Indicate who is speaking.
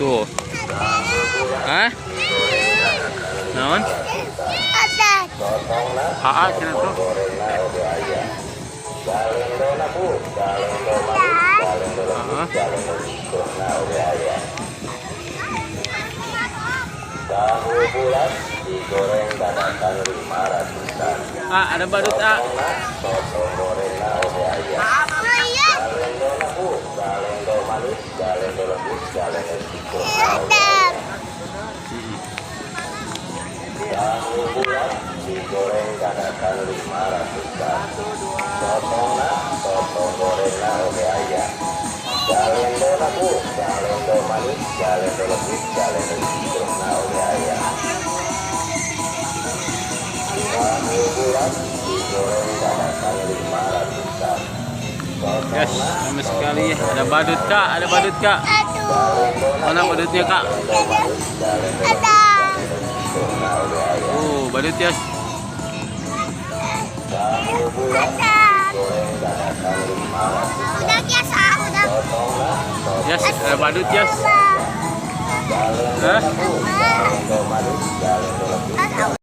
Speaker 1: Tuh. Hah? Naon? Aa cenah tuh. Heeh.
Speaker 2: Tahu bulat digoreng dadakan 500-an.
Speaker 1: Ah, ada badut ah.
Speaker 2: Soto gorengna oge aya. Galendona, Bu, galendo manis, galendo lembut, galendo cikurna oge aya. Tahu bulat digoreng dadakan 500-an. Sotona, soto gorengna oge aya. Galendona, Bu, galendo manis, galendo lembut, galendo cikurna oge aya. Tahu bulat digoreng dadakan 500-an.
Speaker 1: Yes, ramai sekali ya. Ada badut, Kak, ada badut, Kak. Mana badutnya, Kak? Oh, badut ya.
Speaker 2: Tahu bulat digoreng dadakan 500-an.
Speaker 3: Udah biasa, udah.
Speaker 1: Yes, ada badut, yes. Hah?
Speaker 2: Galendo manis, galendo lembut.